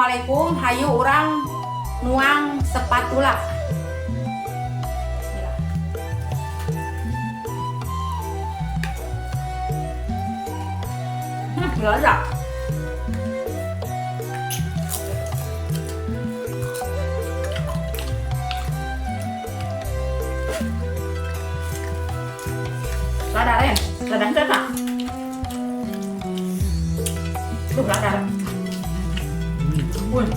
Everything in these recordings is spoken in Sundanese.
Assalamualaikum, hayu urang nuang spatula. Bismillah. Nggak ada. Lada, Ren, lada henteu, Kak? Duh, lada. Wih. Nah,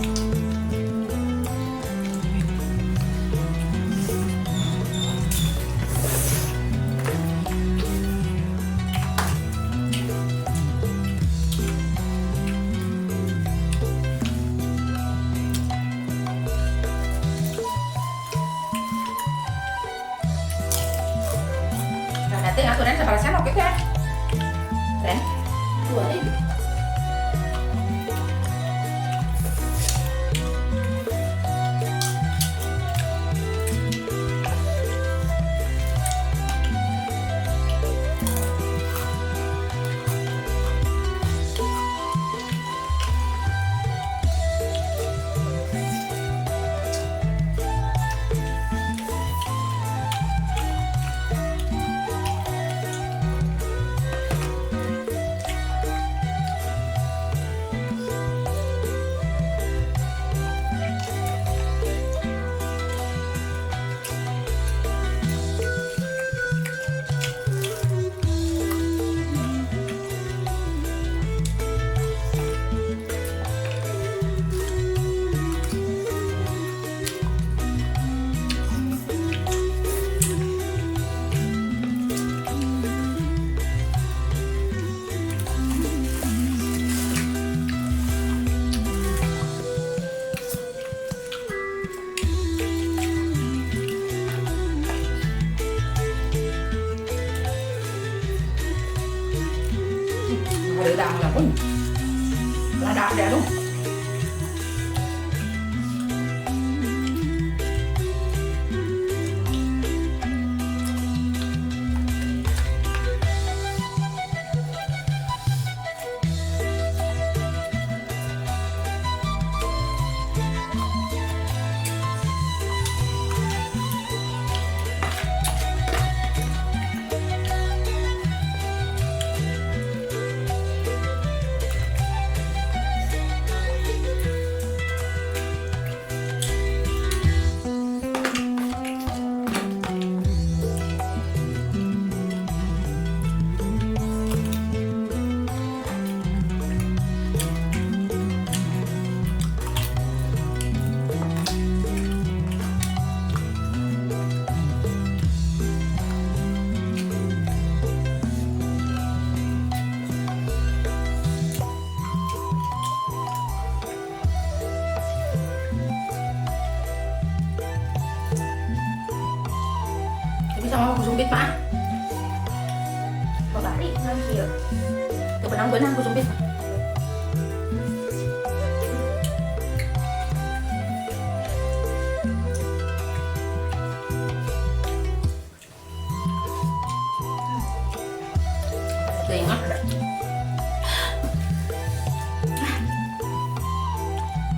nanti atuh, Ren, sabaraha sendok gitu ya? Ren? 2.000. Ada lah pun. Lada ada tuh. Tapi sama aku sumpit mah. Babari ngan kieu. Tuh benang-benang aku sumpit. Teuing ah.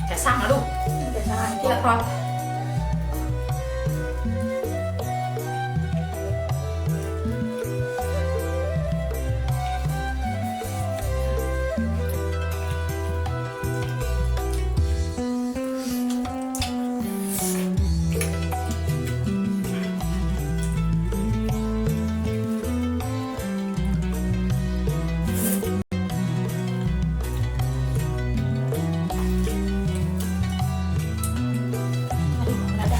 Kesang aduh. Kesangan. Tidak terlalu. Aduh, ada.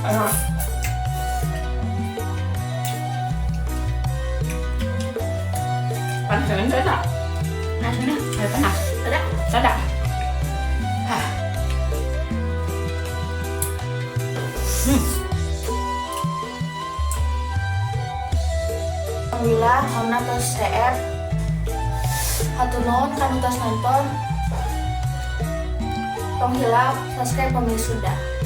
Ayo. Panas kan tak? Nah, sana. Ayo panas. Ada. Ada. Hah. Alhamdulillah, Omna tos CR. Hatur nuhun kanu tos nonton. Tong hilap subscribe pami sudah.